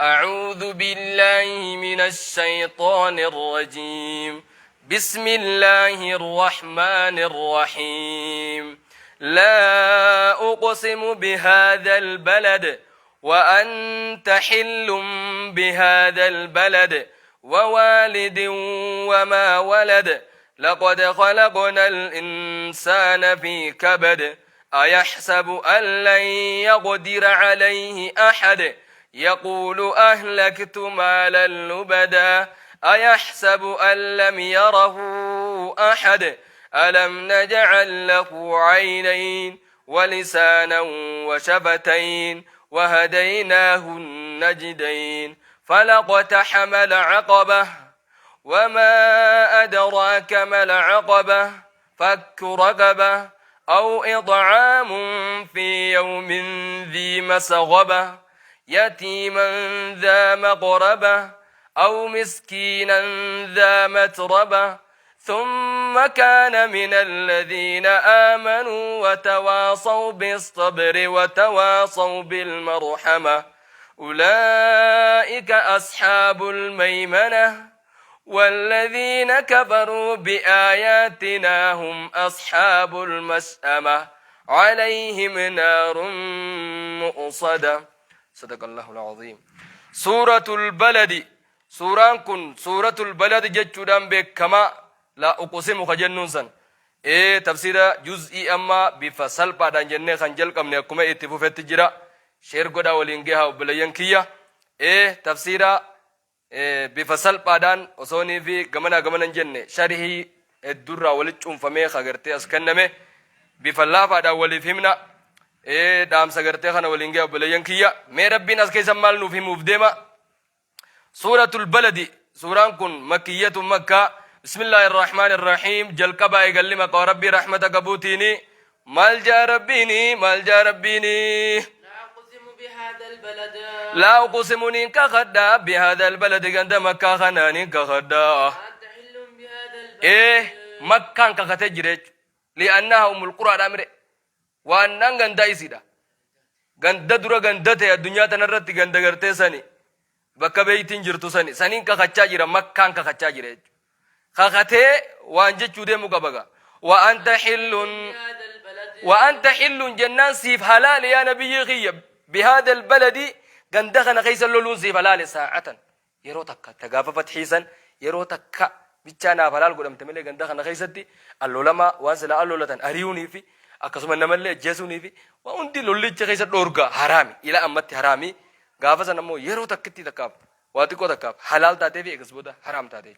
أعوذ بالله من الشيطان الرجيم بسم الله الرحمن الرحيم لا أقسم بهذا البلد وأنت حل بهذا البلد ووالد وما ولد لقد خلقنا الإنسان في كبد أيحسب أن لن يقدر عليه أحد يقول أهلكت مالا لبدا أيحسب أن لم يره أحد ألم نجعل له عينين ولسانا وشفتين وهديناه النجدين فلقتحم العقبة وما أدراك ما العقبة فك رقبة أو إطعام في يوم ذي مسغبة يتيما ذا مقربة أو مسكينا ذا متربة ثم كان من الذين آمنوا وتواصوا بالصبر وتواصوا بالمرحمة أولئك أصحاب الميمنة والذين كفروا بآياتنا هم أصحاب المشأمة عليهم نار مؤصدة صدق الله العظيم سورة البلد Suuraan kun Suuratul Balad jechuudhaan beekama. Laa uqsimu ka jennuun san. Ee tafsiira juz'ii ammaa bifa salphaadhaan jennee kan jalqabne akkuma itti fufetti jira. Share godhaa waliin gahaa obboleeyyan kiyya. Ee tafsiira bifa salphaadhaan osoonii fi gamanaa gamana hin jenne sharhii hedduurraa walitti cuunfamee ka gartee as kenname bifa laafaadhaan waliif himna. Ee dhaamsa gartee kana waliin gahaa obboleeyyan kiyya. Mee Rabbiin as keessa maal nuuf himuuf deema? Suuratul Baladi Suuraan kun makiyyatun makkaa Bismillaahi Irrahmaani Irrahiim Jalqabaa eegalli maqaa Rabbii rahmata qabuutiini Maal ja'a Rabbiini Maal ja'a Rabbiini لا أقسم بهذا البلد Laa uqsimu niin kakadha bihaadhal baladi ganda makkaa kanaa niin kakadha وأنت حل بهذا البلد Ee makkaan kakatee jira jechuudha. Li'annaha ummul quraadhaa mire Waannaan gandaa isiidha. Ganda dura ganda ta'e addunyaa tanarratti ganda gartee sani bakka beeytiin jirtu sani saniin kakachaa jira makkaan kakachaa jira jechuudha. Kakatee waan jechuu deemu qaba gaa. Wa anta xillun wa anta xillun jennaan siif halaali yaa nabiyyii kiyya bihaadal baladi ganda kana keessa loluun siif halaali saa'atan Yeroo takka ta gaafa fathii san yeroo takka bichaa naaf halaal godhamte malee ganda kana keessatti allolamaa waan silaa allolatan ari'uunii fi akkasuma namallee ajjeesuunii fi waan hundi lollicha keessa dhoorgaa haraami ila ammatti haraami gaafa san ammoo yeroo takkitti takkaaf waa xiqqoo takkaaf halaal taatee fi eegas booda haraam taatee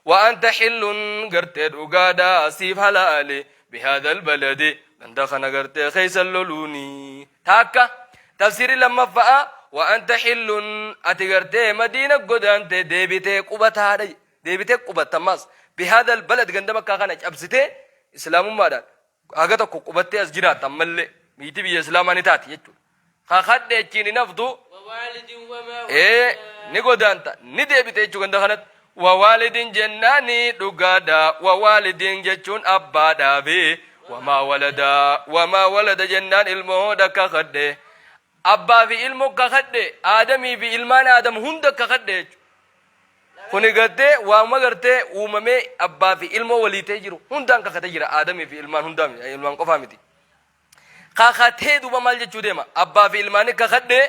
wa anta xillun gartee dhugaadha siif halaali bihaadhal baladi ganda kana gartee keessa loluuni Taakka, tafsiirri lammaffa'aa, wa anta hillun, ati gartee madiina godaante deebitee qubataadha jedhe. Deebitee qubatta ammaas. Bihaadhal balad ganda makkaa kana cabsitee islaamummaadhaan haga tokko qubattee as jiraatta ammallee. Biitti biyya islaamaa ni taati jechuudha. Kakadhe achiin hin haftu. Wawaalidin wamaa Ee walada. ni godaanta ni deebite jechuu ganda kanatti. Wawaalidin jennaani dhugaadha. Wawaalidin jechuun abbaadhaafi Wamaa walada wamaa walada jennaan ilmoodha kakadhe. Abbaa fi ilmo kakadhe Aadamii fi ilmaan Aadam hunda kakadhe jechuudha. Kuni gartee waanuma gartee uumamee abbaa fi ilmoo walii ta'ee jiru hundaan kakatee jira Aadamii fi ilmaan hundaa miti ilmaan qofaa miti. Kakatee duuba maal jechuu deema abbaa fi ilmaani kakadhe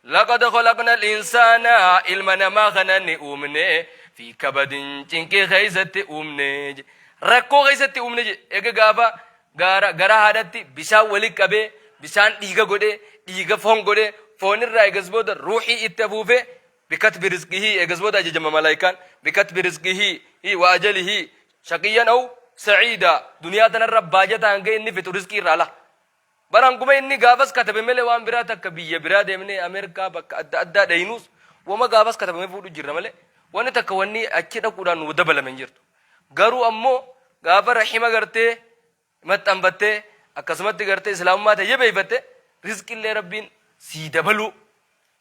laqad khalaqna al-insaana ilma namaa kana ni uumne fi kabadin cinqii keessatti uumne. Rakkoo keessatti uumne jedhe. Eega gaafa gaara garaa haadhatti bishaan wali qabee bishaan dhiiga godhee dhiiga foon godhee foonirraa eegas booda ruuhii itti afuufee bikatbi rizqihii eegas booda ajajama malaayikaan bikatbi rizqihii wa ajalihii shaqiyyan aw sa'iida duniyaa tanarra baajata hanga inni fixu rizqii irraa ala Bar hanguma inni gaafas katabe malee waan biraa takka biyya biraa deemnee Ameerikaa bakka adda addaa dhayinuus wama gaafas katabame fuudhu jirra malee wanni takka wanni achi dhaquudhaan nu dabalame hin jirtu. Garuu ammoo gaafa rahima gartee maxxanfattee akkasumatti gartee islaamummaa ta'e jabeeffatte rizqillee rabbiin sii dabaluu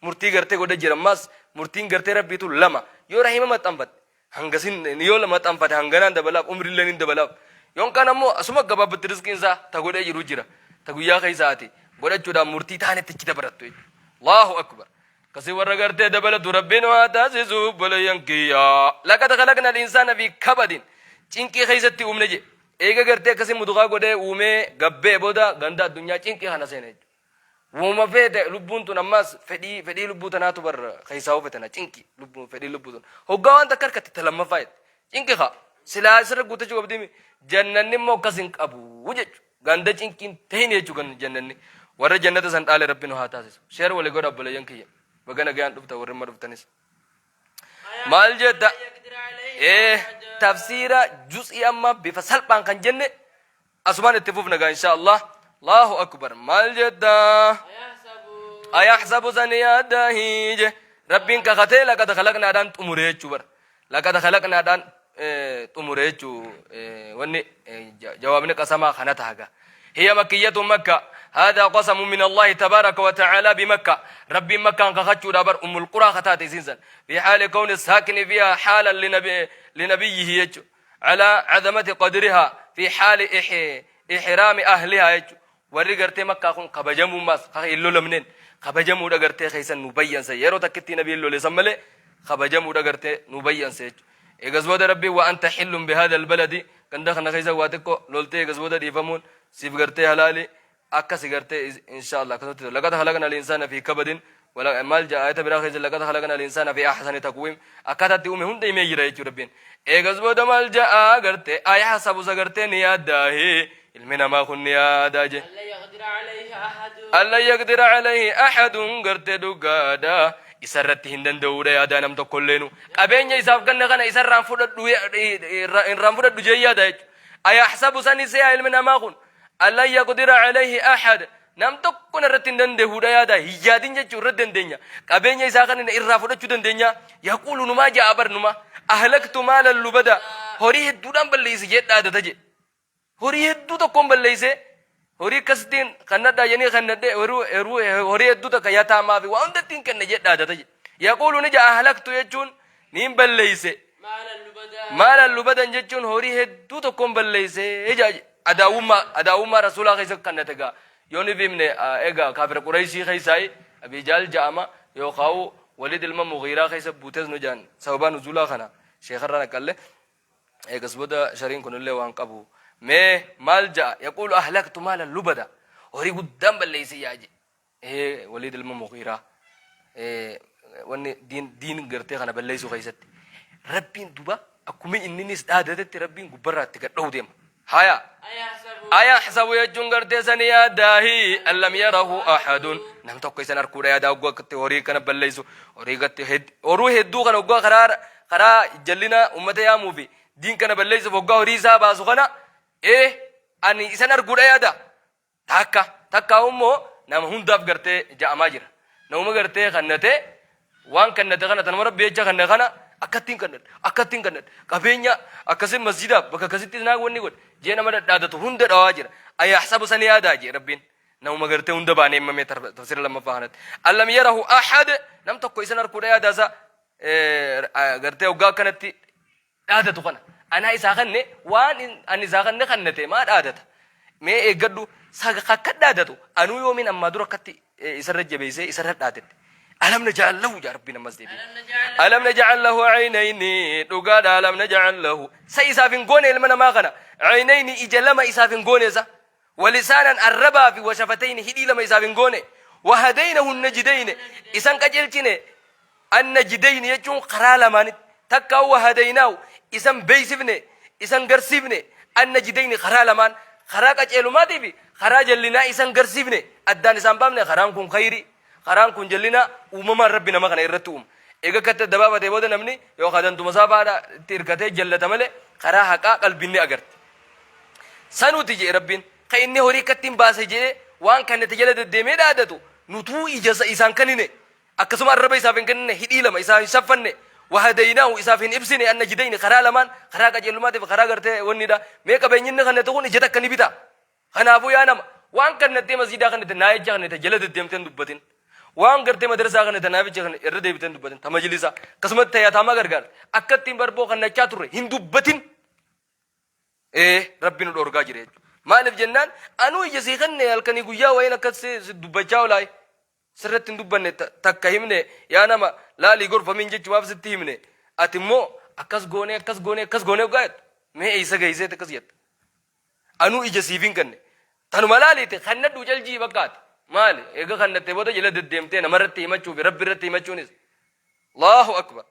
murtii gartee godhe jira ammaas murtiin gartee rabbiitu lama yoo rahima maxxanfatte Hangasin yoo maxanfate hanganaan dabalaaf umrilleen hin dabalaaf. Yoon kaan ammoo asuma gabaabbatti rizqiin isaa ta godhee jiru jira. Ta guyyaa keessa ati godhachuudhaan murtii taanetti achi dabarattu jechuudha. Allahu akbar. Kasi warra gartee dabalatu Rabbiin haa taasisu obboleeyyan kiyya. Laqad khalaqna al-insaana fi kabadin. Cinqii keessatti uumne je. Eega gartee akkasii muduqaa godhee uumee gabbee booda ganda addunyaa cinqii kana seene jechuudha. Woma feete lubbuun tun ammaas fedhii fedhii lubbuu tanaatu bar keessaa ofe tana cinqi lubbuun fedhii lubbuu tun. Hoggaa waan takka harkatti ta lammaffaa jette. Cinqi kaa silaa sirra guuttachuu qabdimi jannanni immoo akkas hin qabu jechuudha. Ganda cinqiin tahin jechuu kan jannanni. Warra jannata san dhaale rabbi nu haa taasisu. Share wali godha obboleeyyan kiyya. Baga nagayaan dhufta warri amma dhuftanis. Maal jetta? Ee tafsiira juz'ii amma bifa salphaan kan jenne asumaan itti fufna gaa insha Allah. Allahu akbar. Maal jetta? Ayahsabu san yaadahi je. Rabbiin kakatee laqad khalaqnaadhaan xumure jechuu bara. Laqad khalaqnaadhaan xumure jechuu wanni jawaabni qasamaa kana taha gaa. Hiya makiyyatun makka haadaa qasamu min Allahi tabaaraka wa ta'aalaa bi makka Rabbiin makkaan kakachuudha bar ummul quraa kataate isiin san fi haali kawni saakini fiihaa haalan linabiyyihi jechu alaa azamati qadrihaa fi haali ihraami ahlihaa jechu warri gartee makkaa kun kabajamummaas kaka hin lolamneen kabajamuudha gartee keessan nu bayyansa yeroo takkittii nabiin lole san malee kabajamuudha gartee nu bayyansa jechu Eegas booda Rabbiin wa anta hillun bihaadha albaladi ganda kana keessa waa xiqqo loltee eegas booda dhiifamuun siif gartee halaali akkasi gartee insha Allah akkasumatti laqad khalaqna al-insaana fi kabadin wala maal ja'a ayata biraa keessa laqad khalaqna al-insaana fi ahsani taqwiim akkaataa itti uume hunda himee jira jechuu Rabbiin eegas booda maal ja'a gartee ayahsabu sa gartee ni yaaddaahi ilmi namaa kun ni yaadaa je Allan yaqdira alayhi ahadun gartee dhugaadha isarratti hin danda'uudha yaadaa nam tokkolleenu qabeenya isaaf kanne kana isarraan fudhadhu irraan fudhadhu jee yaada jechuudha. Ayahsabu sani se'a ilmi namaa kun allan yaqdira alayhi ahad nam tokko irratti hin danda'uudha yaada hin yaadin jechuu irratti dandeenya qabeenya isaa kana irraa fudhachuu dandeenya yaquulu numaa ja'a bar numaa ahlaktu maalan lubada horii hedduudhaan balleeyse jee dhaadata jee Horii hedduu tokkoon balleessee horii akkasittiin kannadhaa jedhanii kannadhee horii hedduu takka yataamaa fi waa hunda ittiin kenne jedhe dhaadata jedhe. Yaquulu ni ja'a ahlaktu jechuun niin balleesse. Maalan lubadan jechuun horii hedduu tokkoon balleessee ja'a jedhe. Adaawwummaa adaawwummaa rasuulaa keessa kannate gaa yoo ni beekne egaa kaafira Qurayshii keessaa Abii Jaal ja'ama yookaan Waliid ilma Mughiiraa keessa buutees nu ja'an sababaa nuzuulaa kana sheekarraa naqqalle. Eegas booda shariin kunillee waan qabu. Mee maal ja'a? Yaquulu ahlaktu maalan lubada. Horii guddaan balleeyse yaa je. Ee Waliid ilma Mughiiraa. Ee wanni diin diin gartee kana balleeysuu keessatti. Rabbiin duba akkuma inninis dhaadatetti Rabbiin gubbarraa itti gad dha'u deema. Haya. Ayahsabu jechuun gartee sani yaadaahi an lam yarahu ahadun. Nam tokko isan arkuudha yaadaa hogguu akkatti horii kana balleessu horii gatti horuu hedduu kana hoggaa karaa karaa jallina ummata yaamuu fi diin kana balleessuuf hoggaa horii isaa baasu kana ee ani isan arguudha yaada. Takka takka immoo nama hundaaf gartee ja'amaa jira. Namuma gartee kannatee waan kannate kana tanuma rabbi jecha kanne kana akkattiin kannadhe akkattiin kannadhe qabeenya akkasin masjidaaf bakka akkasitti naa wanni godhe jee nama dhadhaadatu hunda dhawaa jira. Ayahsabu sani yaadaa jee rabbiin. Namuma gartee hunda baanee himamee tafsira lammaffaa kanatti. Allam yarahu ahad nam tokko isan arkuudha yaadaasa gartee hoggaa akkanatti dhaadatu kana anaa isaa kanne waan ani isaa kanne kannate maa dhaadata mee eeggadhu akka dhaadatu anuu yoomiin ammaa dura akkatti isarra jabeessee isarra dhaadadhe alam naja'al lahu jaa rabbiin ammas deebi'e alam naja'al lahu aynayni dhugaadha alam naja'al lahu sa isaaf hin goone ilma namaa kana aynayni ija lama isaaf hin goone isa walisaanan arrabaa fi washafatayni hidhii lama isaaf hin goone wahadaynahu najidayne isan qajeelchine An-Najidayni jechuun karaa lamaanitti takkaa wahadaynaahu isan beeksifne isan garsiifne An-Najidayni karaa lamaan karaa qaceelumaatii fi karaa jallinaa isan garsiifne addaan isaan baafne karaan kun khayrii karaan kun jallinaa uumamaan Rabbi nama kana irratti uuma. Eega akkatti adda baafatee booda namni yookaan dantuma isaa faadha itti hirkatee jallata malee karaa haqaa qalbiin ni agarti. Sanuti jedhe Rabbiin kan inni horii akkattiin baase jedhee waan kannate jala deddeemee dhaadatu nutuu ija isaan kanine Akkasuma arraba isaaf hin kennine, hidhii lama isaa hin shaffanne, wahadaynaahu isaaf hin ibsine annajdayni karaa lamaan, karaa qajeelummaatiif karaa gartee wanniidha. Mee qabeenyi inni kannate kun ija takka ni bita. Kanaafuu yaa nama waan kannattee masjidaa kannate naa jecha kannate jala deddeemtee hin dubbatin. Waan gartee madrasaa kannate naaf jecha kannate irra deebitee hin dubbatin. Ta majlisaa akkasumatti ta yataamaa gargaarte akka ittiin barboo kannachaa turre hin dubbatin. Ee Rabbi nu dhoorgaa jira jechuudha. Maaliif jennaan anuu ija sii kenne halkanii guyyaa wayiin akkas si dubbachaa olaayi. Sirratti hin dubbanne takka himne yaa nama laalii gorfamiin jechumaaf sitti himne ati immoo akkas goonee akkas goonee akkas goonee hoggaa jettu mee eessa geesseet akkas jetta. Anuu ija siif hin kanne. Tanuma laaliite kannadhu caljii bakkaati. Maali eega kannattee booda jala deddeemtee namarratti himachuu fi rabbi irratti himachuunis. Allahu akbar.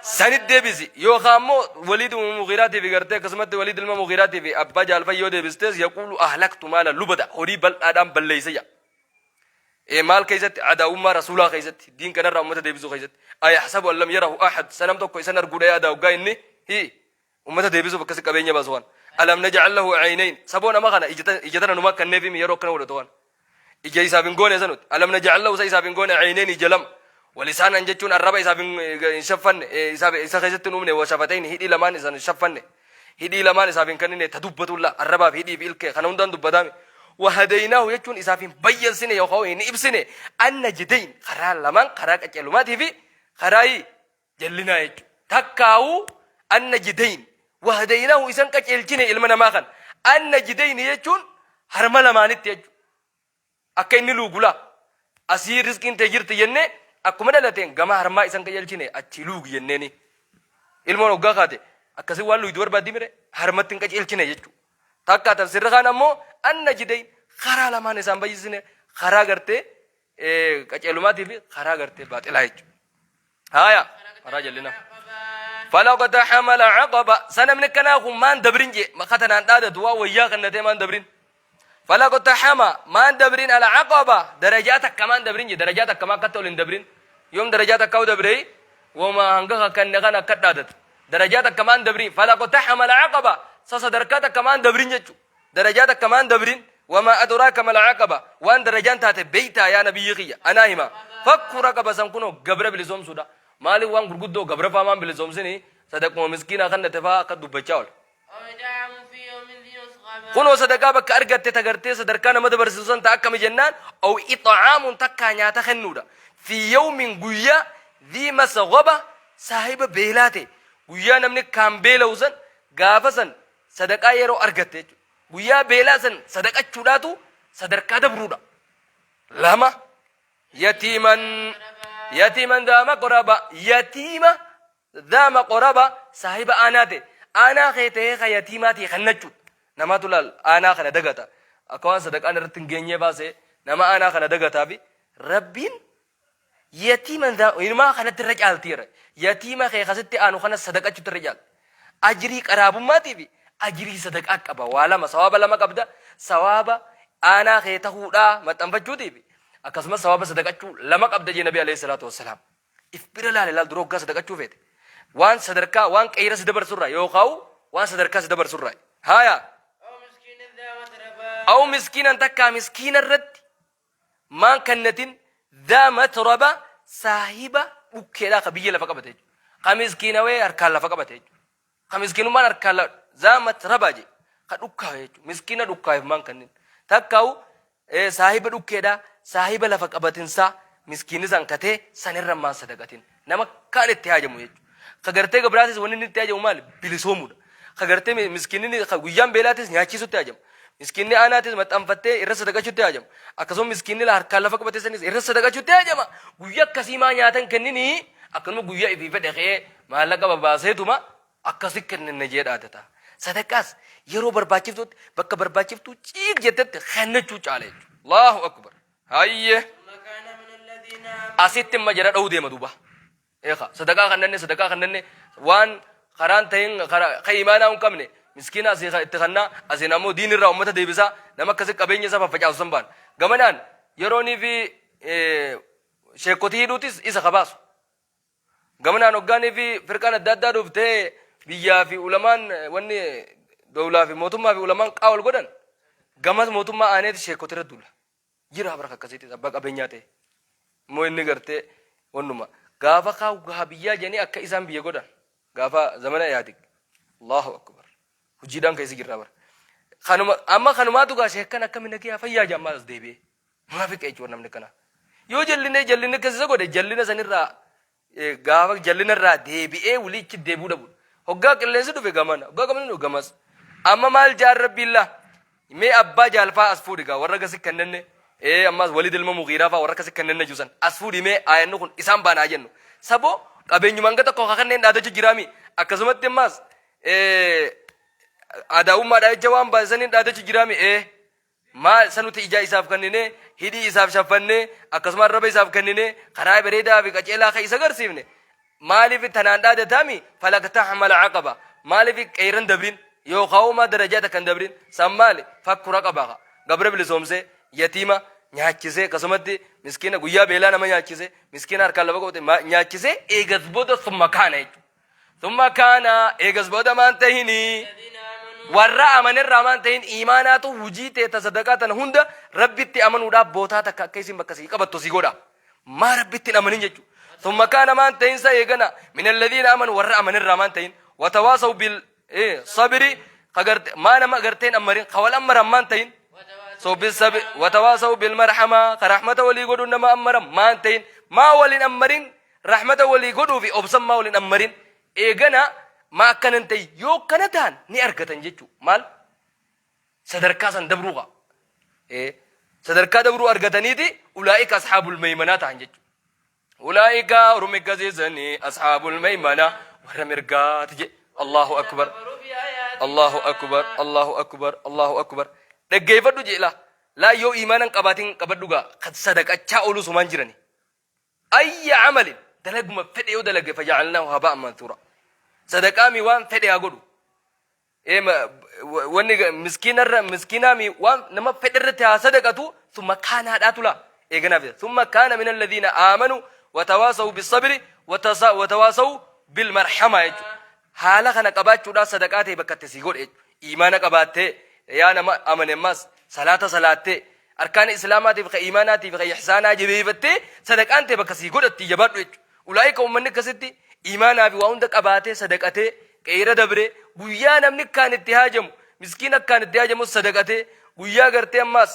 Sanit deebisi yookaan immoo Waliid ilma Mughiiraatii fi gartee akkasumatti Waliid ilma Mughiiraatii fi abbaa jaalfan yoo deebistes yaquulu ahlaktu maala lubada horii bal'aadhaan balleeyse jedha. Ee maal keessatti adaawummaa rasuulaa keessatti diin kanarraa ummata deebisuu keessatti ayahsabu an lam yarahu ahad sanam tokko isan arguudha yaada hoggaa inni hi ummata deebisuuf akkasi qabeenya baasu waan alam naj'al lahu aynayn saboo nama kana ija tana numa kanneefi yeroo akkana godhatu waan Ija isaaf hin goone sanuti. Alam naj'al lahu isa isaaf hin goone aynayn ija lama. Walisaanan jechuun arraba isaaf hin shaffanne isaaf isa keessatti hin uumne wa shafatayn hidhii lamaan isan hin shaffanne. Hidhii lamaan isaaf hin kennine ta dubbatulla arrabaaf hidhii fi ilkee kana hundaan dubbataami. Wa hadaynaahu jechuun isaaf hin bayyansine yookaan hin ibsine anna jidayn karaa lamaan karaa qaceelumaatii fi karaa jallinaa jechuudha. Takkaa'uu anna jidayn wa hadaynaahu isan qaceelchine ilma namaa kana anna jidayni jechuun harma lamaanitti jechuudha. Akka inni luugula asii rizqiin tee jirti jennee akkuma dhalateen gama harmaa isan qajeelchine achii luugi jenneeni. Ilmoon hoggaa kaate akkasii waan luuydu barbaaddi mire harmatti hin qajeelchine jechuudha. Takkaa tafsirri kaan ammoo anna jidayn karaa lamaan isaan bayyisine karaa gartee qaceelumaatii fi karaa gartee baaxilaa jechuudha. Haya karaa jallinaa. Falaqtaxama alaqaba sanamni akkanaa kun maan dabrin jee maka tanaan dhaadatu waan wayyaa kannatee maan dabrin. Falaqtaxama maan dabrin alaqaba darajaa takka maan dabrin jee darajaa takka maa akkatti ol hin dabrin. Yoom darajaa takka dabree woma hanga kanne kan akka dhaadatu. Darajaa takka maan dabrin falaqtaxama alaqaba sa sadarkaa takka maan dabrin jechuudha. Darajaa takka maan dabrin wamaa adraaka mal aqaba waan darajaan taate beeytaa yaa nabiyyi kiyya anaa hima fakku raqaba san kunoo gabra bilisoomsuudha maaliif waan gurguddoo gabra faa maan bilisoomsini sadaquma miskiinaa kannate faa akka dubbachaa oola. Kunoo sadaqaa bakka argatte tagartee sadarkaa nama dabarsiisu san ta akkami jennaan aw ix'aamun takkaa nyaata kennuudha fi yawmin guyyaa dhii masghaba saahiba beelaa ta'e guyyaa namni kaan beela'u san gaafa san Sadaqaa yeroo argatte jechuudha. Guyyaa beelaa san sadaqachuudhaatu sadarkaa dabruudha. 2 Yatiiman yatiiman daa maqraba yatiima daa maqraba saahiba aanaa ta'e aanaa kee ta'ee ka yatiimaa ta'e kennachuudha. Namaatu laal aanaa kana dagata. Akka waan sadaqaan irratti hin geenyee baasee nama aanaa kana dagataa fi Rabbiin Yatiiman daa inumaa kanatti irra caalti jedha. Yatiima kee kasitti aanu kana sadaqachutti irra caalti. Ajrii qaraabummaatii fi ajrii sadaqaa qaba. Waa lama sawaaba lama qabda. Sawaaba aanaa kee tahuudhaa maxxanfachuutii fi akkasumas sawaaba sadaqachuu lama qabda jee Nabi alayhi salaatu wassalaam. If bira laale laal dura hoggaa sadaqachuu feete. Waan sadarkaa waan qeeyra si dabarsurraa yookaan waan sadarkaa si dabarsurraa. Haaya. Aw miskiinan takkaa miskiina irratti maan kannatin dhaa matraba saahiba dhukkeedhaa ka biyya lafa qabate jechuudha. Ka miskiinawee harkaan lafa qabate jechuudha. Ka miskiinummaan harkaan lafa dhaa matraba je ka dhukkaawe jechuudha. Miskiina dhukkaaweef maan kannin. Takkaa'u saahiba dhukkeedhaa saahiba lafa qabatinsaa miskiinni san katee sanirra maan sadaqatin. Nama kaan itti haajamu jechuudha. Ka gartee gabraatis wanni inni itti haajamu maali? Bilisoomuudha. Ka gartee miskiinni ka guyyaan beelaatis nyaachisutti haajama. Miskiinni aanaatis maxxanfattee irra sadaqachutti haajama. Akkasuma miskiinni harkaan lafa qabate sanis irra sadaqachutti haajama. Guyyaa akkasii maa nyaatan kenninii akkanuma guyyaa ifii fedhe ka'ee maallaqa babaaseetuma akkasi kennina jee dhaadata. Sadaqaas yeroo barbaachiftutti bakka barbaachiftuu ciig jettetti kennachuu caala jechuudha. Allahu akbar. Hayyee. Asitti imma jara dha'uu deema duuba. Eeka sadaqaa kannanne sadaqaa kannanne waan karaan ta'in ka imaanaa hin qabne miskiina asii itti kannaa asiin ammoo diin irraa ummata deebisaa nama akkasi qabeenya isaa faffacaasu san baan. Gamanaan yeroonii fi sheekotii hidhuutis isa ka baasu. Gamanaan hoggaanii fi firqaan adda addaa dhuftee biyyaa fi ulamaan wanni dowlaa fi mootummaa fi ulamaan qaa wal godhan gamas mootummaa aaneeti sheekota irra duula. Jira bara akkasiitis abbaa qabeenyaa ta'e. Immoo inni gartee wannuma gaafa kaa wahabiyyaa jedhanii akka isaan biyya godhan gaafa zamana Ihaadig. Allahu akbar. Hojiidhaan keessa jirra bara. Kanuma amma kanumaatu gaa sheekkan akkami nagiyaa fayyaa jammaa as deebi'ee. Munaafiqa jechuudha namni akkanaa. Yoo jallinee jallinni akkas isa godhe jallina sanirraa gaafa jallina irraa deebi'ee wulii ichi deebi'uu dhabu. Hoggaa qilleensi dhufe gamana, hoggaa gamana dhufe gamas. Amma maal jaan rabbiin laa? Mee abbaa jaalfaa as fuudhi gaa warra gasi kennenne Ee ammaas Waliid ilma Mughiiraa faa warra akkasi kanneen jiru san as fuudhi mee aayanni kun isaan baana haa jennu. Saboo qabeenyuma hanga tokko ka kanneen dhaadachu jiraami. Akkasumatti ammaas adaa'ummaadhaa jecha waan baase saniin dhaadachu jiraami. Ee maal isa nuti ijaa isaaf kenninee hidhii isaaf shaffannee akkasuma arraba isaaf kenninee karaa bareedaa fi qaceelaa ka isa garsiifne Maaliif tanaan dhaadataami falaqtahamal aqaba maaliif qeeyran dabrin yookaa maa darajaa takka hin dabrin san maali fakku raqaba ka gabra bilisoomsee yatiima nyaachisee akkasumatti miskiina guyyaa beelaa nama nyaachise miskiina harkaan lafa qabate nyaachisee eegas booda summa kaana jechuudha. Summa kaana eegas booda maan tahinii warra amanerraa maan tahin iimaanaatu hujii tee ta sadaqaa tana hunda rabbitti amanuudhaaf bootaa takka akka isin bakka sii qabattu si godha. Maa Rabbitti hin amanin jechu. Thumma kaana maan ta'in sa eegana min alladhiina amanu warra amanerraa maan ta'in watawaasaw bil sabri ka garte maa nama gartee hin ammarin ka wal ammaran maan ta'in so bil sabri watawaasaw bil marhama ka rahmata walii godhuun nama ammaran maan ta'in maa wal hin ammarin rahmata walii godhuu fi obsan maa wal hin ammarin eegana maa akkana hin ta'in yoo akkana ta'an ni argatan jechuu maal sadarkaa san dabruu kaa ee sadarkaa dabruu argataniiti ulaa'ika ashaabul maymanaa ta'an jechuudha. Ulaa'ika ormi akkasiisanii ashaabul maymanaa warra mirgaati jedhe. Allahu akbar. Allahu akbar. Allahu akbar. Allahu akbar. Dhaggeeffadhu jedhe laa. Laa yoo iimaanan qabaatin qabadhu gaa kan sadaqachaa ooluu sumaan jirani. Ayya amalin dalaguma fedhe yoo dalage faja'alnaahu haba'an mansuura. Sadaqaami waan fedhe haa godhu. Ee wanni miskiinarra miskiinaami waan nama fedhe irratti haa sadaqatu summa kaana haadhaatu laa eeganaaf jedha summa kaana min alladhiina aamanu watawaasawu bisabri watawaasawu bilmarhamaa jechuudha haala kana qabaachuudhaan sadaqaa ta'e bakka itti sii godhe jechuudha iimaana qabaattee yaa nama amane ammaas salaata salaattee arkaana islaamaatiif ka iimaanaatiif ka ihsaanaa jabeeffattee sadaqaan ta'e bakka sii godhatti jabaadhu jechuudha Ulaa'ika ummanni akkasitti iimaanaa fi waa hunda qabaatee sadaqatee qeeyra dabree guyyaa namni akkaan itti haajamu miskiin akkaan itti haajamus sadaqatee guyyaa gartee ammaas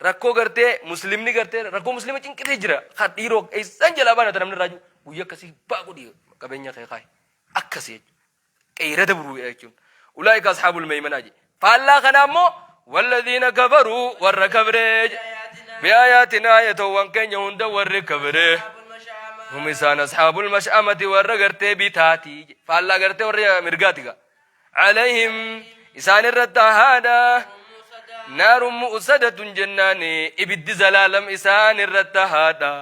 rakkoo gartee muslimni gartee rakkoo muslima cinqitee jira kan dhiiroo eessan jalaa baana ta namni irraa jiru guyyaa akkasii baa godhi qabeenya kee kaayi akkasii jechuudha. Qeeyra dabruu jechuun ulaa'ika ashaabul maymanaa jedhe. Faallaa kanaa immoo walladhiina kafaruu warra kafree jedhe. Bi'aayaatinaa ayatowwan keenya hunda warri kafree. Hum isaan ashaabul mash'amati warra gartee bitaati jedhe. Faallaa gartee warra mirgaati gaa. Alayhim isaan irratti haadha. Naarun mu'usadatun jennaani ibiddi zalaalam isaan irratti haadha.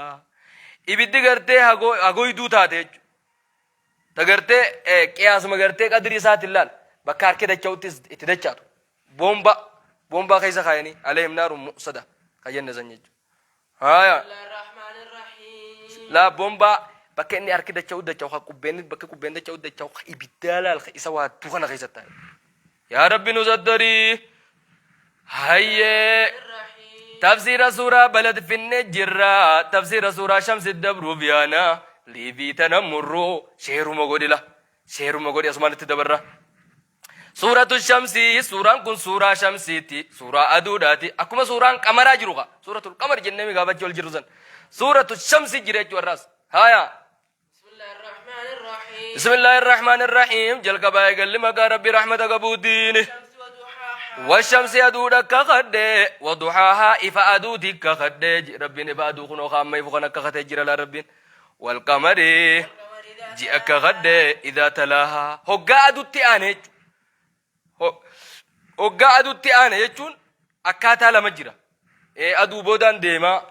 Ibiddi gartee hagoyduu taate jechuudha. Ta gartee qiyaasuma gartee qadrii isaatiin laal bakka harki dacha'utti itti dachaatu boomba boombaa keessa kaayanii alayhim naarun mu'sada ka jenne san jechuudha. Haaya laa boombaa bakka inni harki dacha'u dacha'u ka qubbeen bakka qubbeen dacha'u dacha'u ka ibiddaa laal ka isa waattuu kana keessa taa'e. Yaa Rabbi nu sattarii. Hayyee. Tafsiira suuraa balad finne jirra. Tafsiira suuraa shamsi dabruuf yaana. Liivii tana murruu sheeruma godhila. Sheeruma godhi asumaan itti dabarra. Suuratu shamsii suuraan kun suuraa shamsiiti. Suuraa aduudhaati. Akkuma suuraan qamaraa jiru kaa. Suuratul qamar jennee mi gaafachuu ol jirru san. Suuratu shamsi jira jechuu har'aas. Haaya. Bismillaahi irrahmaani irrahiim jalqabaa eegalli maqaa rabbi rahmata qabuutiini. Washamsi aduudha kakadhe waduxaahaa ifa aduuti kakadhe rabbiin ifa aduu kunoo kaamma ifu kan akka katee jira laa rabbiin. Walqamari ji'a kakadhe idaa talaahaa hoggaa adutti aane jechuudha. Hoggaa adutti aane jechuun akkaataa lama jira. Aduu boodaan deemaa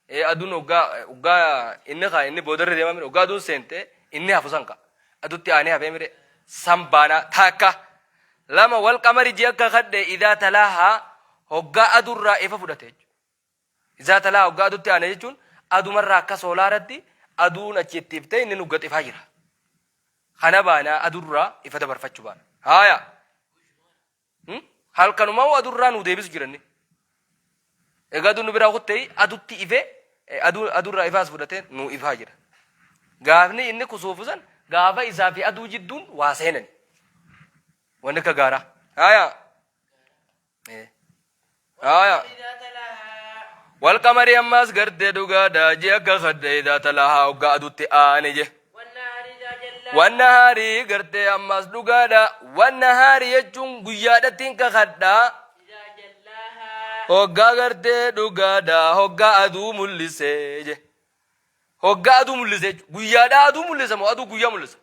Ee aduun hoggaa hoggaa inni kaa inni boodarra deemaa mire hoggaa aduun seente inni hafu san ka adutti aanee hafee mire san baanaa takka lama wal qamari ji'a akka kadhe idaa talaahaa hoggaa aduurraa ifa fudhate jechuudha. Idaa talaahaa hoggaa adutti aane jechuun adumarraa akka soolaaratti aduun achi itti iftee inni nugga xifaa jira. Kana baanaa aduurraa ifa dabarfachuu baana. Haaya. Halkanumaa hoo adurraa nuu deebisu jiranni. Egaa aduun nu biraa kuttee adutti ifee aduu adurraa ifaas fudhatee nuu ifaa jira. Gaafni inni kusuufu san gaafa isaa fi aduu jidduun waa seenani. Wanni akka gaaraa. Haaya. Haaya. Wal qamari ammaas gartee dhugaadha ji'a akka kadda idaa talaahaa hoggaa adutti aane je. Wannahaari gartee ammaas dhugaadha. Wannahaari jechuun guyyaadhattiin kakadha. Hoggaa gartee dhugaadha hoggaa aduu mul'ise je. Hoggaa aduu mul'ise jechuudha. Guyyaadhaa aduu mul'isa moo aduu guyyaa mul'isa?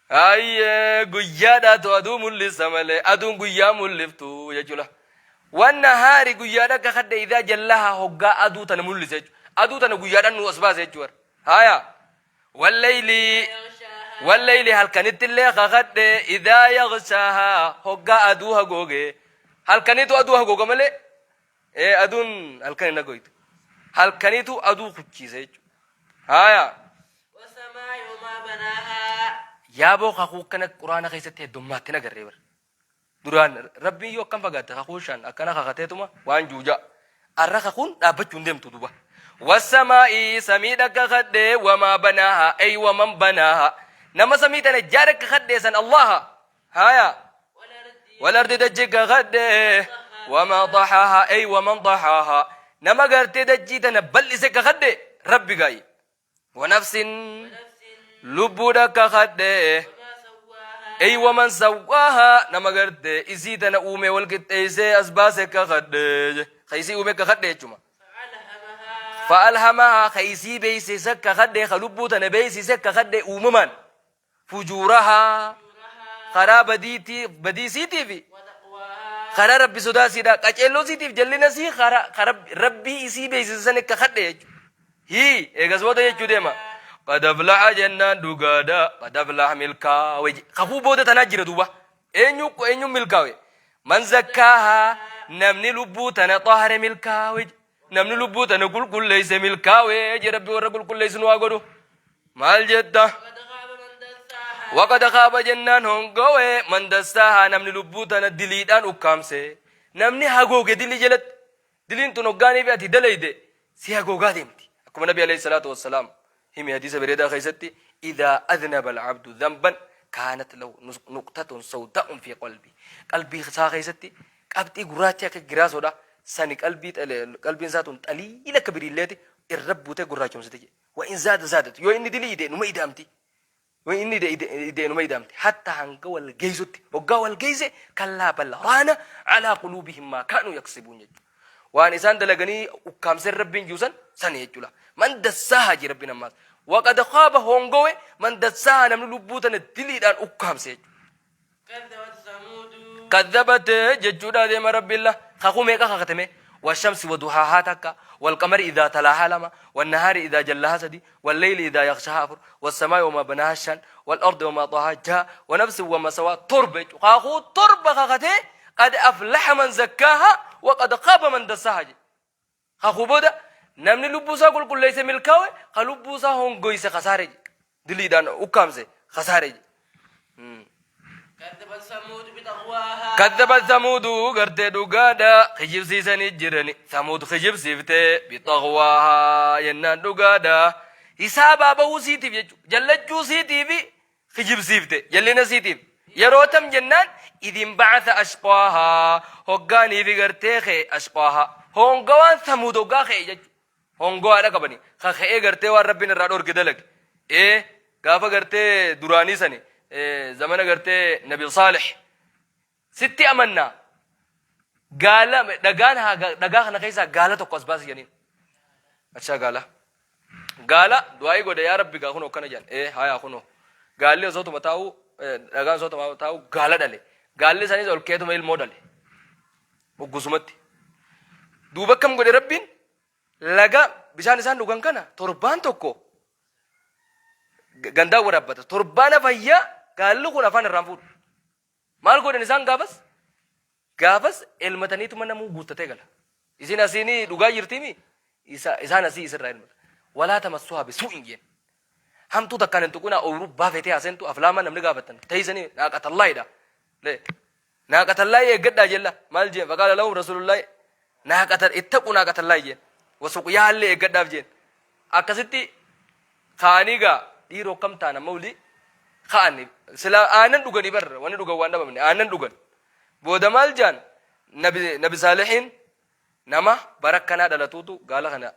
Hayyee guyyaadhaatu aduu mul'isa malee aduun guyyaa mul'iftu jechuudha. Wanna haari guyyaadha kakadhe idaa jallaha hoggaa aduu tana mul'ise jechuudha. Aduu tana guyyaadhaan nu as baase jechuudha. Haya. Wallayli wallayli halkanittillee kakadhe idaa yaghshaaha hoggaa aduu hagooge. Halkanitu aduu hagooga malee ee aduun halkan hin hagoytu. Halkanitu aduu kuchiisa jechuudha. Haya. Wasamaa'i wamaa banaahaa. Yaaboo kakuu akkana quraana keessatti heddummaatti hin agarree bara. Duraan Rabbiin yoo akkam fagaatte kakuu shan akkana kakateetuma waan juujaa. Arra kakuun dhaabbachuu hin deemtu duba. Wasamaa'i samiidha kakadhee wamaa banaaha ey waman banaaha. Nama samii tana jaara kakadhee san Allaha. Haya. Walardi dachii kakadhee wamaa daxaaha ey waman daxaaha. Nama gartee dachii tana bal'ise kakadhee Rabbi gaayi. Wanafsin lubbuudha kakadhe ey waman sawwaaha nama garte isii tana uume wal qixxeessee as baase kakadhe ka isii uume kakadhe jechuma. Fa'alhamaha ka isii beeksise kakadhe ka lubbuu tana beeksise kakadhe uumamaan fujuurahaa karaa badiitii badii isiitii fi karaa rabbi sodaa isiidha qaceelloo isiitiif jallina isii karaa karaa rabbii isii beeksise san kakadhe jechuudha. Hii eegas booda jechuu deema. Qad aflaha jennaan dhugaadha qad aflaha milkaawe je- kakuu booda tanaa jira duuba eenyu eenyu milkaawe man zakkaahaa namni lubbuu tana xahare milkaawe je. Namni lubbuu tana qulqulleeyse milkaawe je. Rabbi warra qulqulleeysu nu haa godhu. Maal jetta? Waqad khaaba jennaan hongowe man dassaahaa namni lubbuu tana diliidhaan ukkaamse. Namni hagooge dilii jalatti. Diliin tun hoggaanii fi ati dalayde si hagoogaa deemti. Akkuma Nabi alayhi salaatu wassalaam hime hadiisa bareedaa keessatti idhaa adhnaba al-abdu dhanban kaanat lahu nuqtatun sawda'un fi qalbi. Qalbii isaa keessatti qabxii gurraacha akka giraasoodha sani qalbii qalbiin isaa tun xaliila akka biriilleeti irra buutee gurraachomsite jedhe. Wa in zaada zaadat yoo inni dilii ide numa ida'amti. Yoo inni ide ide ide numa ida'amti. Hatta hanga wal geessutti hoggaa wal geesse kallaa bal raana alaa quluubihim maa kaanuu yaksibuun jechuudha. Waan isaan dalaganii ukkaamseen rabbiin jiru san sani jechuudha. Man dassaahaa jee rabbiin ammaas. Waqad khaaba hongowe man dassaahaa namni lubbuu tana diliidhaan ukkaamse jechuudha. Kadhabat Samuudu. Kadhabat jechuudha deema rabbiin la kakuu meeqa kakatame washamsi waduhaahaa takka walqamari idaa talaahaa lama wannahaari idaa jallahaa sadi walleyli idaa yakshahaa afur wassamaa'i wamaa banaahaa shan walardi wamaa xahaa jaha wanafsin wama sawaa torba jechuudha kakuu torba kakatee qad aflaha man zakkaahaa waqad khaaba man dassaahaa jedhe kakuu booda namni lubbuu isaa qulqulleesse milkaawe ka lubbuu isaa hongoyse kasaare jedhe diliidhaan ukkaamse kasaare jedhe. Kadhabat Samuud bixaqwaahaa. Kadhabat Samuudu gartee dhugaadha kijibsiisanii jirani. Samuud kijibsiifte bixaqwaahaa jennaan dhugaadha. Hisaabaa bahuu siitiif jechuudha. Jallachuu siitiif kijibsiifte jallina siitiif. Yeroo tam jennaan idin ba'atha ashqaahaa hoggaaniifi gartee ka'e ashqaahaa. Hongawaan Samuud hoggaa ka'e jechuudha. Hongowaadha qabani. Ka ka'ee gartee waan Rabbiin irraa dhorke dalage. Ee gaafa gartee duraanii sani zamana gartee Nabi Saalih sitti amannaa gaala dhagaan haa dhagaa kana keessaa gaala tokko as baasi jedhaniin. Achaa gaala. Gaala du'aa'ii godhe yaa Rabbi gaa kunoo akkana jedhan. Ee hayaa kunoo. Gaalli osoo tuma taa'u dhagaan osoo tuma taa'u gaala dhale. Gaalli sanis ol keetuma ilmoo dhale. Hoggusumatti. Duuba akkam godhe Rabbiin laga bishaan isaan dhugan kana torbaan tokko gandaan waraabbata. Torbaana fayyaa gaalli kun afaan irraan fuudhu. Maal godhan isaan gaafas? Gaafas elmataniituma namuu guuttatee gala. Isin asiin dhugaa jirtiimi isaan asii isirraa elmata. Walaa tamassuhaa bisuu'in jeen. Hamtuu takkaan hin tuqinaa ooyiruu baafetee haaseentu aflaamaa namni gaafattan teessanii naaqatallaahidha. Naaqatallaahi eeggadhaa jella maal jeen faqaala lahum rasuulullaahi naaqata ittaqu naaqatallaahi jeen wasuqyaallee eeggadhaaf jeen akkasitti ka'anii gaa dhiiroo akkam ta'an amma olii ka'an sila aannan dhuganii barra wanni dhugan waan dhabamne aannan dhugan booda maal jaan nabi nabi saalihiin nama bara akkanaa dhalatuutu gaala kana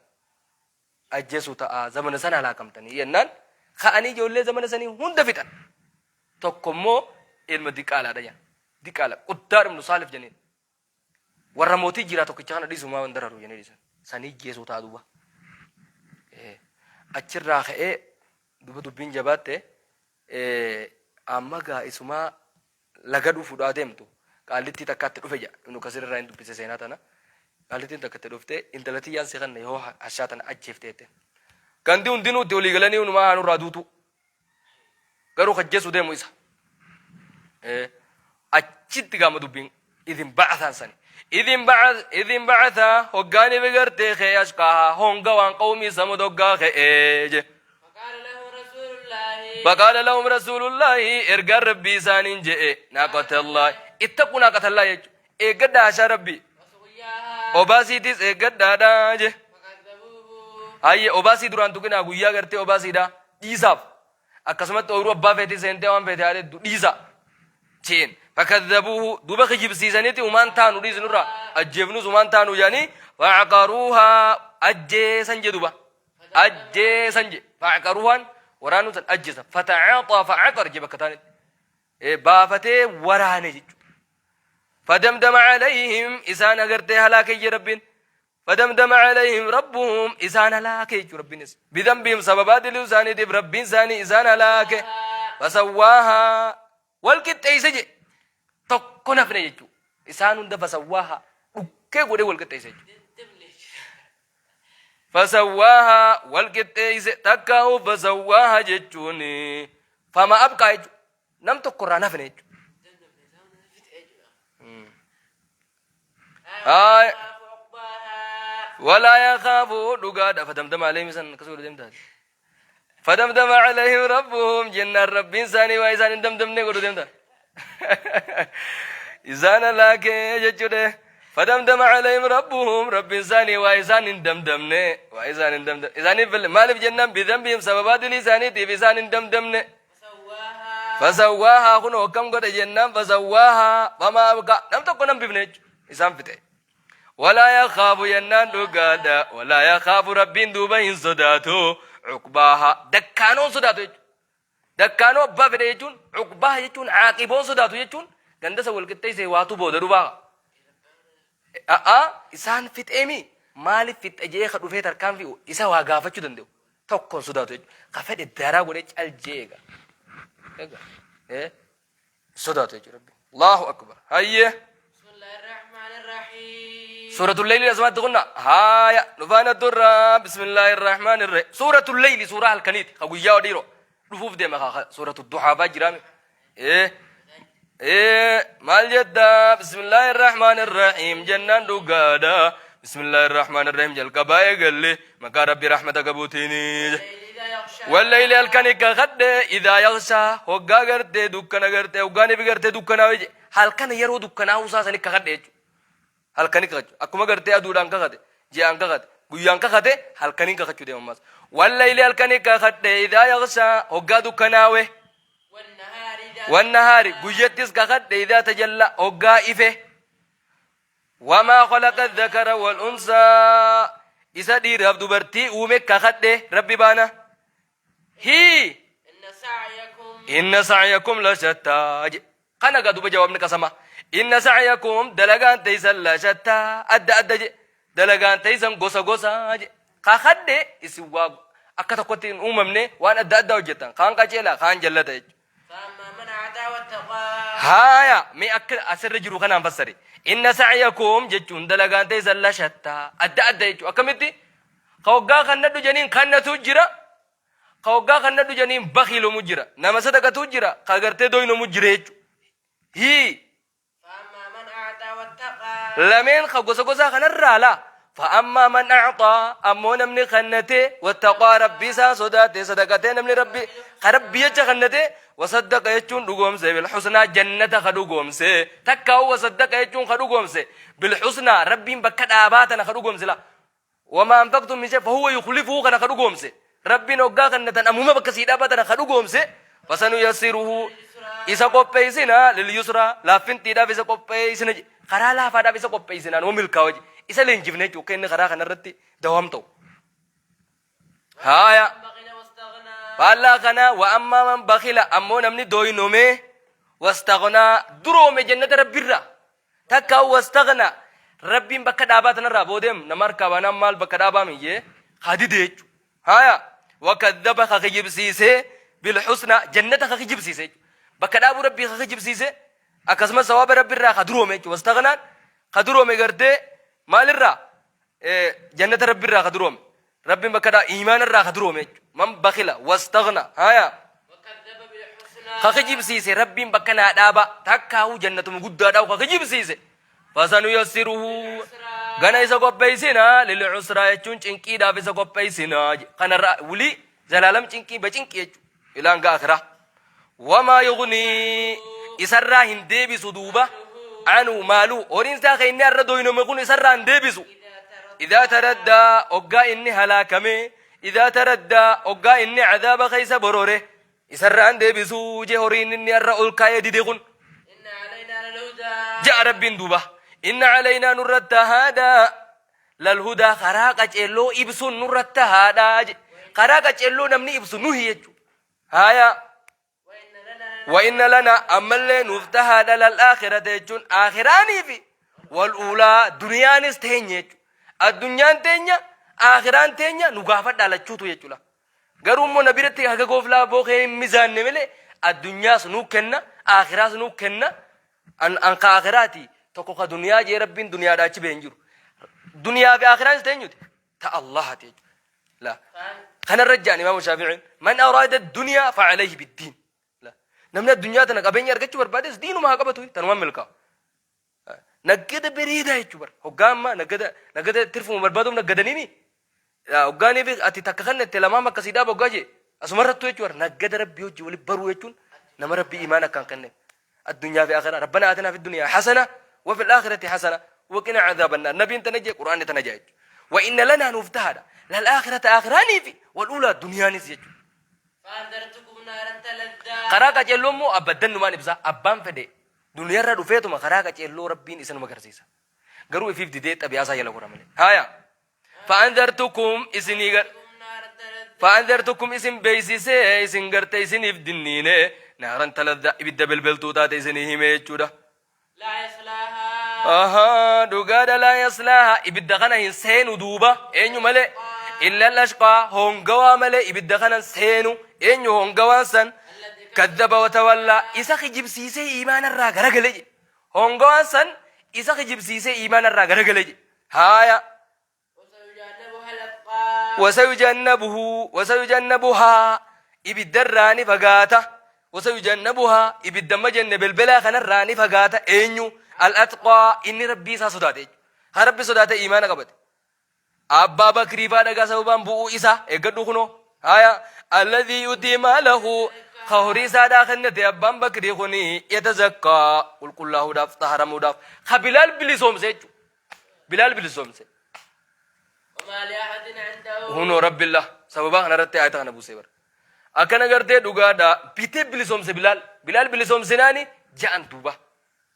ajjeesu ta'a zamana sana halaakamtanii jennaan ka'anii ijoollee zamana sanii hunda fixan. Tokko immoo ilma diqaalaadha jedhan. Diqaala Quddaar ibnu Saalif janiin. Warra mootii jiraa tokkicha kana dhiisu maa dararu jennee dhiisan. Sanii jeesuu ta'a duuba. Achirraa ka'ee duuba dubbiin jabaatte amma gaa isumaa laga dhufuudhaa deemtu qaallittii takkaatti dhufe jedha. Ibnu Kasiir irraa hin dubbise seenaa tana. Qaallittiin takka itti dhufte intala tiyyaan si kanna yoo hashaa tana ajjeefte jette. Gandi hundinuu itti walii galanii hunumaa haanurraa duutuu. Garuu kajjeessu deemu isa. Achitti gaama dubbiin idin ba'athaan sani. Idin ba'athaa hoggaan ifi gartee kee ashqaahaa honga waan qawmii samud hoggaa ka'ee je. Faqaala lahum rasuulullaahi ergaan rabbii isaaniin je'e naaqatallaahi ittaquu naaqatallaahi jechuudha. Eeggadhaa hashaa rabbii. Obaasiitis eeggadhaadha je. Hayyee obaasii duraan tuqinaa guyyaa gartee obaasiidha dhiisaaf. Akkasumatti ooyiruu abbaa feetii seentee waan feete haa deettu dhiisa. Jeen fakadhabuuhu duuba kijibsiisaniiti umaan taanu dhiisnurraa ajjeefnus umaan taanu jedhanii fa'aqaruuhaa ajjeesan jedhuba. Ajjeesan je fa'aqaruuhaan waraanuu san ajjeesan fata'aaxaa fa'aqar je bakka taanitti. Baafatee waraane jechuudha. Fadamdama alayhim isaan agartee halaake je Rabbiin. Fadamdama alayhim rabbuhum isaan halaake jechuudha Rabbiinis. Bidambihim sababaa diluu isaaniitiif Rabbiin isaanii isaan halaake. Fasawwaahaa wal qixxeeyse je tokko nafne jechuudha. Isaan hunda fasawwaahaa dhukkee godhee wal qixxeeyse jechuudha. Fasawwaahaa wal qixxeeyse takkaa'u fasawwaahaa jechuun fama abqaa jechuudha. Nam tokko irraa nafne jechuudha. Haaya. Walaa yakhaafu dhugaadha fadamdama alayhim san akkasuma godhu deemtaati. Fadamdama alayhim rabbuhum jennaan rabbiin isaanii waa isaan hin damdamne godhu deemta. Isaan halaakee jechuudha. Fadamdama alayhim rabbuhum rabbiin isaanii waa isaan hin damdamne waa isaan hin damdamne isaaniif fille maaliif jennaan bidambihim sababaa dilii isaaniitiif isaan hin damdamne. Fasawwaahaa kun akkam godhe jennaan fasawwaahaa famaa abqaa nam tokko nan bifne jechuudha isaan fixe. Walaa yakhaafu jennaan dhugaadha walaa yakhaafu rabbiin duuba hin sodaatu cuqbaahaa dakkaanoon sodaatu jechuudha. Dakkaanoo abbaa fedhe jechuun cuqbaaha jechuun caaqiboon sodaatu jechuun ganda isa wal qixxeessee waatu booda dhufaa. A'aa isaan fixeemi maaliif fixxe jee ka dhufee tarkaanfii isa waa gaafachuu danda'u. Tokko hin sodaatu jechuudha. Ka fedhe daraa godhee cal jee eega. Eega. Hin sodaatu jechuudha Rabbi. Allahu akbar. Hayyee. Suuratul Leyli asumatti kunna haaya nufaana turra bismillahir rahmanir rahim. Suuratul Leyli suuraa halkaniiti ka guyyaa dhiiroo dhufuuf deema ka suuratul duhaa faa jiraame. Maal jetta bismillahir rahmanir rahim jennaan dhugaadha. Bismillahir rahmanir rahim jalqabaa eegalle maqaa rabbi rahmata qabuutiini. Wallayli halkani kakadhe idaa yaghshaa hoggaa gartee dukkana gartee hoggaan ifi gartee dukkanaa'u je halkan yeroo dukkanaa'uu isaa sani kakadhe jechuudha. Halkani kakachuu akkuma gartee aduudhaan kakate ji'aan kakate guyyaan kakate halkaniin kakachuu deema ammas. Wallayli halkani kakadhe idaa yaghshaa hoggaa dukkanaawe. Wannahaari guyyattis kakadhe idaa tajalla hoggaa ife. Wamaa khalaqa dhakara wal unsaa isa dhiiraaf dubartii uume kakadhe rabbi baana. Hii inna sa'yakum la shattaa jedhe. Kana gaa duba jawaabni qasama. Inna sa'yakum dalagaan teeysan la shattaa adda adda jedhe. Dalagaan teeysan gosa gosa jedhe. Kakadhe isin waa akka tokkotti hin uumamne waan adda addaa hojjettan. Kaan qajeelaa kaan jallata jechuudha. فأما من أعطى واتقى Haaya mee akka asirra jiru kanaan fassari. Inna sa'yakum jechuun dalagaan teessan la shattaa adda adda jechuudha. Akkamitti? Ka hoggaa kannadhu janiin kannatu jira. Ka hoggaa kannadhu janiin bakiilomu jira. Nama sadaqatu jira. Ka gartee doynomu jira jechuudha. Hii فأما من أعطى واتقى lameen ka gosa gosaa kanarraa laa fa'ammaa man a'xaa ammoo namni kannate wattaqaa rabbii isaa sodaate sadaqatee namni rabbi ka rabbi jecha kannate wasaddaqa jechuun dhugoomse bilhusnaa jannata ka dhugoomse takkaa'u wasaddaqa jechuun ka dhugoomse bilhusnaa rabbiin bakka dhaabaa tana ka dhugoomse laa Wamaa anfaqtum min shay fahuwa yukhlifuhu kana ka dhugoomse. Rabbiin hoggaa kannatan ammuma bakka sii dhaabaa tana ka dhugoomse fasanuyassiruhu isa qopheessina lil yusraa laaffintiidhaaf isa qopheessina jedhe. Karaa laafaadhaaf isa qopheessina numa milkaawa jedhe. Isa leenjifne jechuudha akka inni karaa kanarratti dawaam ta'u. Haaya. بخل واستغنى Faallaa kanaa wa ammaa man bakila ammoo namni dooynomee Wastaghnaa duroome jannata Rabbiirraa. Takka wastaghnaa Rabbiin bakka dhaabaa tanarraa boodeem nama harkaa baanaan maal bakka dhaabaa miyyee haa dide jechuudha. Haya wakadhaba ka kijibsiisee bilhusnaa jannata ka kijibsiise jechuudha. Bakka dhaabuu Rabbii ka kijibsiise akkasumas sawaaba Rabbiirraa ka duroome jechuudha. Wastaghnaan ka duroome gartee maalirraa jannata Rabbiirraa ka duroome. Rabbiin bakka dhaa iimaana irraa ka duroome jechuudha. Man bakila wastaghna haya ka kijibsiise Rabbiin bakka naa dhaaba takkaahuu jannatuma guddaadhaa ka kijibsiise fasanuyassiruhu gana isa qopheessina lil'usraa jechuun cinqiidhaaf isa qopheessina kanarraa wulii zalaalam cinqii bacinqii jechuudha ilaan ga akiraa wamaa yugnii isarraa hin deebisu duuba anuu maaluu horiin isaa kan inni har'a doynome kun isarraa hin deebisu idaa taraddaa hoggaa inni halaakame idaa taraddaa hoggaa inni cadaaba keessa borore isarraa hin deebisu je horiin inni har'a ol kaa'ee dide kun Inna alaynaa lalhudaa. ja'a rabbiin duuba inna calaynaa nurratti haadha lalhudaa karaa qaceelloo ibsuun nurratti haadha je karaa qaceelloo namni ibsu nuhi jechuudha Haya. Wa inna lana ammallee nuuf tahaadha lal aakhirata jechuun aakhiraanii fi wal uulaa duniyaanis teenya jechuudha. Addunyaan teenya aakhiraan teenya nu gaafadhaa lachuutu jechuudha. Garuu immoo na biratti haga gooflaa bookee hin mizaanne malee addunyaas nuu kenna aakhiraas nuu kenna an an ka aakhiraati tokko ka duniyaa jee rabbiin duniyaadhaa achi bee hin jiru. Duniyaa fi aakhiraanis teenyuti. Ta Allahati jechuudha. La. Kanarra ja'an Imaamu Shaafi'iin man araada duniyaa fa'alayhi biddiin. La. Namni addunyaa tana qabeenya argachuu barbaades diinuma haa qabatu tanumaan milkaa'u. Naggada bareedaa jechuu bara. Hoggaa amma naggada naggada tirfuma barbaaduuf naggadaniimi. Hoggaanii fi ati takka kan itti lamaan bakka sii dhaaba hoggaa jee asumarrattu jechuu bara. Naggada rabbii hojii wali baruu jechuun nama rabbii imaan akkaan kenneef. Addunyaa fi akhiraa rabbana aatinaa fi duniyaa hasana wa fil aakhirati hasana wa qina adhaaban naar. Nabiin tana jee qur'aanni tana jee jechuudha. Wa inna lanaa nuuf tahaadha. Lal aakhirata aakhiraanii fi wal uulaa duniyaanis jechuudha. Faandartukum naaran taladdaa. Karaa qaceelloo immoo abaddan numaan ibsa abbaan fedhe duniyarra dhufeetuma karaa qaceelloo rabbiin isa numa garsiisa. Garuu ifiif didee xabi'aa isaa jala gora malee. Haaya. Fa'andartukum isinii gar Fa'andartukum isin beeksisee isin garte isiniif dinniine naaran taladda ibidda belbeltuu taate isinii hime jechuudha. Laa yaslaahaa. Ahaa dhugaadha laa yaslaaha ibidda kana hin seenu duuba eenyu malee illa lashqaa hongawaa malee ibidda kana hin seenu eenyu hongawaan san kaddaba watawallaa isa kijibsiisee iimaanarraa garagale jedhe hongawaan san isa kijibsiisee iimaanarraa garagale jedhe Haaya. Wasayujannabuhu wasayujannabuhaa ibiddarraa ni fagaata. Wasayujannabuhaa ibidda amma jenne belbelaa kanarraa ni fagaata eenyu al-atqaa inni rabbii isaa sodaate jechuudha. Haa rabbi sodaate iimaana qabate. Abbaa Bakrii faa dhagaa sababaan bu'uu isaa eeggadhu kunoo. Haaya alladhii yu'tii maalahu ka horii isaadhaa kennate abbaan Bakrii kuni yatazakkaa qulqullaahuudhaaf xaharamuudhaaf ka Bilaal bilisoomse jechuudha. Bilaal bilisoomse. Wamaa li'ahadin indahu. Hunoo Rabbillah sababaa kana irratti ayata kana buusee bara. Akkana gartee dhugaadha bitee bilisoomse Bilaal. Bilaal bilisoomsinaani ja'an duuba.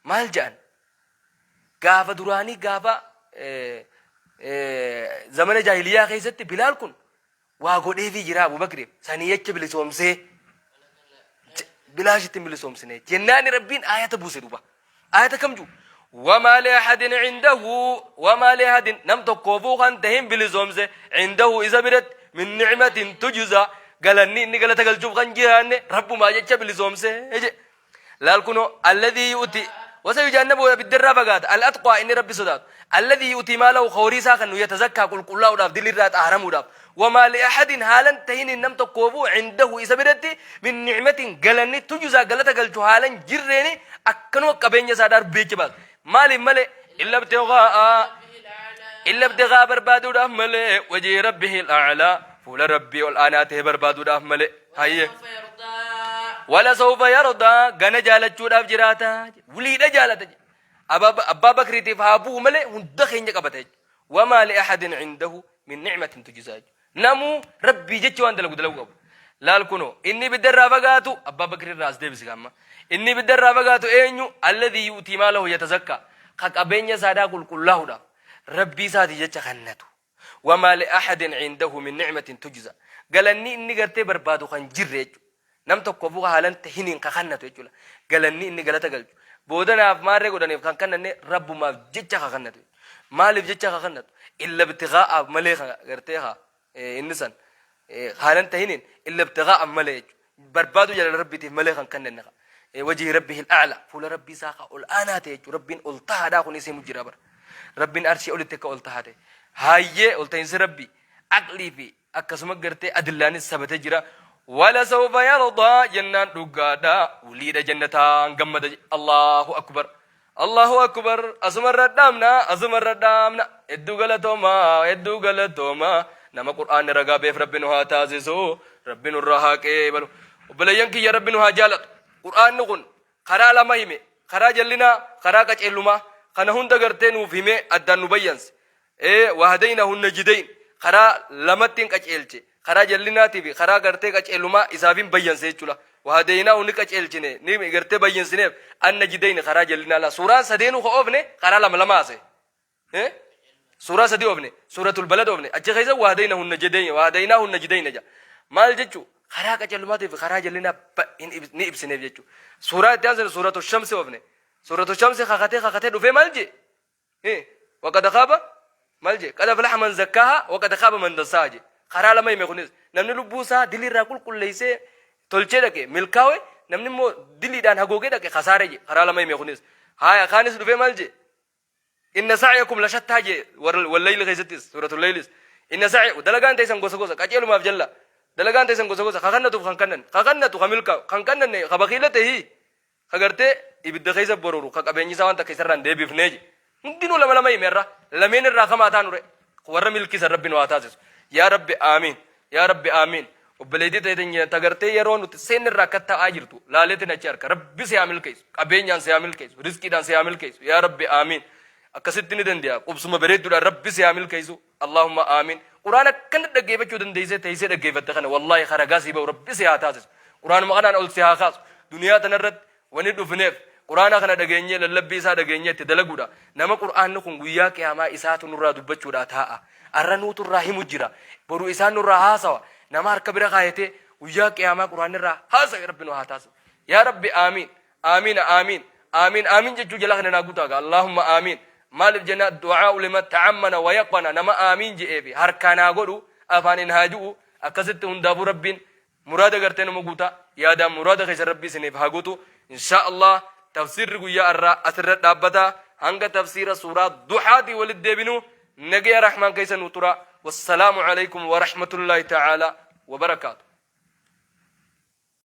Maal ja'an? Gaafa duraanii gaafa zamana jaahiliyaa keessatti Bilaal kun waa godheefii jira Abubakriif sanii jecha bilisoomsee bilaashitti hin bilisoomsine jennaani Rabbiin aayata buuse duuba. Aayata kam jiru? Wamaa liahadin cindahu wamaa liahadin nam tokkoofuu kan tahin bilisoomse cindahu isa biratti min nicmatin tujza galanni inni galata galchuuf kan jiraanne Rabbumaa jecha bilisoomse je. Laal kunoo alladhii yu'ti wasayujannabu ibiddarraa fagaata al atqaa inni rabbi sodaatu alladhii yu'tii maalahu ka horii isaa kennu yatazakkaa qulqullaa'uudhaaf dilirraa xaharamuudhaaf wamaa li'ahadin haalan tahinin nam tokkoofuu cindahu isa biratti min nicmatin galanni tujzaa galata galchu haalan jirreeni akkanuma qabeenya isaa darbeecha baasa maaliif malee illa ibtighaa'a illa ibtighaa'a barbaaduudhaaf malee wajhii rabbihil a'laa fuula rabbii ol aanaa ta'e barbaaduudhaaf malee Hayyee. Sawfa yardaa. Wala sawfa yardaa gana jaalachuudhaaf jiraata. Wliidha jaalata. Abbaa Bakriitiif haa bu'u malee hunda keenya qabata jechuudha. Wamaa li ahadin cindahu min nicmatin tujzaa jechuudha. Namuu Rabbii jecha waan dalagu dalagu qabu. Laal kunoo inni ibidda irraa fagaatu Abbaa Bakrii irraa as deebisi gaamma. Inni ibidda irraa fagaatu eenyu alladhii yu'tii maalahu yatazakkaa ka qabeenya isaadhaa qulqullaa'uudhaaf Rabbii isaatii jecha kennatu. Wamaa li'ahadin cindahu min nicmatin tujza. Galanni inni gartee barbaadu kan jirre jechuudha. Nam tokkoofuu ka haalan tahiniin ka kannatu jechuudha. Galanni inni galata galchu. Booda naaf maarree godhaniif kan kannanne Rabbumaaf jecha ka kannatu. Maaliif jecha ka kannatu? Illa ibtighaa'aaf malee ka gartee ka inni san haalan tahiniin illa ibtighaa'aaf malee jechuudha. Barbaadu jaalala Rabbiitiif malee kan kannanne ka. Wajhi Rabbihil a'la fuula Rabbii isaa ka ol aanaa ta'e jechuudha. Rabbiin ol tahaadhaa kun isimu jira bara. Rabbiin arshii olitti akka ol tahaa ta'e. Haayyee ol tahinsi Rabbii aqlii fi Akkasuma gartee adillaanis sabate jira. Wala sawfa yardaa jennaan dhugaadha. Wliidha jannataan gammada jedhe. Allahu akbar. Allahu akbar. Asumarra dhaamna. Asumarra dhaamna. Hedduu galatooma. Hedduu galatooma. Nama Qur'aanni ragaa beef Rabbi nu haa taasisu. Rabbi nurraa haa qeebalu. Obboleeyyan kiyya Rabbi nu haa jaalatu. Qur'aanni kun karaa lama hime. Karaa jallinaa, karaa qaceellumaa. Kana hunda gartee nuuf himee addaan nu bayyanse. Ee wahadaynahu najidayn karaa lamattiin qaceelche karaa jallinaatii fi karaa gartee qaceelumaa isaafin bayyanse jechuudha. Wahadaynaahu ni qaceelchine ni gartee bayyansineef an najidayn karaa jallinaa la suuraan sadeenuu ka oofne karaa lama lama haase. Ee suuraa sadii oofne suuratul balad oofne achi keessa wahadaynahu najidayn wahadaynaahu najidayn ja maal jechu karaa qaceelumaatii fi karaa jallinaa ni ibsineef jechu. Suuraa itti aansine suuratul shamsi oofne suuratul shamsi kakatee kakatee dhufee maal jee Hi waqad khaaba maal jee qad aflaha man zakkaaha waqad khaaba man dassaaha jee karaa lama hime kunis namni lubbuu isaa dilii irraa qulqulleessee tolchee dhaqe milkaawe namni immoo diliidhaan hagoogee dhaqe kasaare jee karaa lama hime kunis haaya kaanis dhufee maal jee inna sa'yakum la shattaa jee wallayli keessattis suuratul laylis inna sa'ya dalagaan teessan gosa gosa qaceelumaaf jalla dalagaan teessan gosa gosa kakannatuuf kan kannan kakannatu ka milkaa'u kan kannanne ka bakiila ta'ii Ka gartee ibidda keessa bororu ka qabeenyi isaa waan takka isarraa hin deebifnee je. Hundinuu lama lama hime irra. Lameen irraa kam haa taanu re? Warra milkii san Rabbi nu haa taasisu. Yaa Rabbi aamiin. Yaa Rabbi aamiin. Obboleettii teenya ta gartee yeroo nuti seenni irraa akka ta'aa jirtu laaleetiin achi harka. Rabbi si haa milkeessu. Qabeenyaan si haa milkeessu. Rizqiidhaan si haa milkeessu. Yaa Rabbi aamiin. Akkasitti ni dande'a. Qubsuma bareedduudhaan Rabbi si haa milkeessu. Allahumma aamiin. Qur'aana akkana dhaggeeffachuu dandeessee teessee dhaggeeffatte kana wallaahi ka ragaa sii bahu Rabbi si haa taasisu. Qur'aanuma kanaan ol si haa kaasu. Duniyaa tanarratti wani dhufneef Qur'aana kana dhageenyee lallabbii isaa dhageenyee itti dalaguudha. Nama Qur'aanni kun guyyaa qiyaamaa isaatu nurraa dubbachuudhaa taa'a. Arra nuutu irraa himu jira. Boru isaan nurraa haasawa. Nama harka bira kaayatee guyyaa qiyaamaa Qur'aanni irraa haasawe Rabbi nu haa taasisu. Yaa Rabbi aamiin. Aamiin Aamiin Aamiin Aamiin jechuu jala kana naa guutaa gaa Allahumma Aamiin maaliif jenna du'aa'u liman ta'ammana wa yaqana nama Aamiin je'ee fi harkaan haa godhu afaanin haa ju'u akkasitti hundaafuu Rabbiin muraada gartee nama guutaa yaadaan muraada keessan Rabbii isiniif haa guutu inshaa Allah tafsiirri guyyaa irraa asirra dhaabbata hanga tafsiira suuraa duhaatii walitti deebinu nagaya rahmaan keessa nu tura wassalaamu alaikum wa rahmatullahi ta'ala wa barakaatu.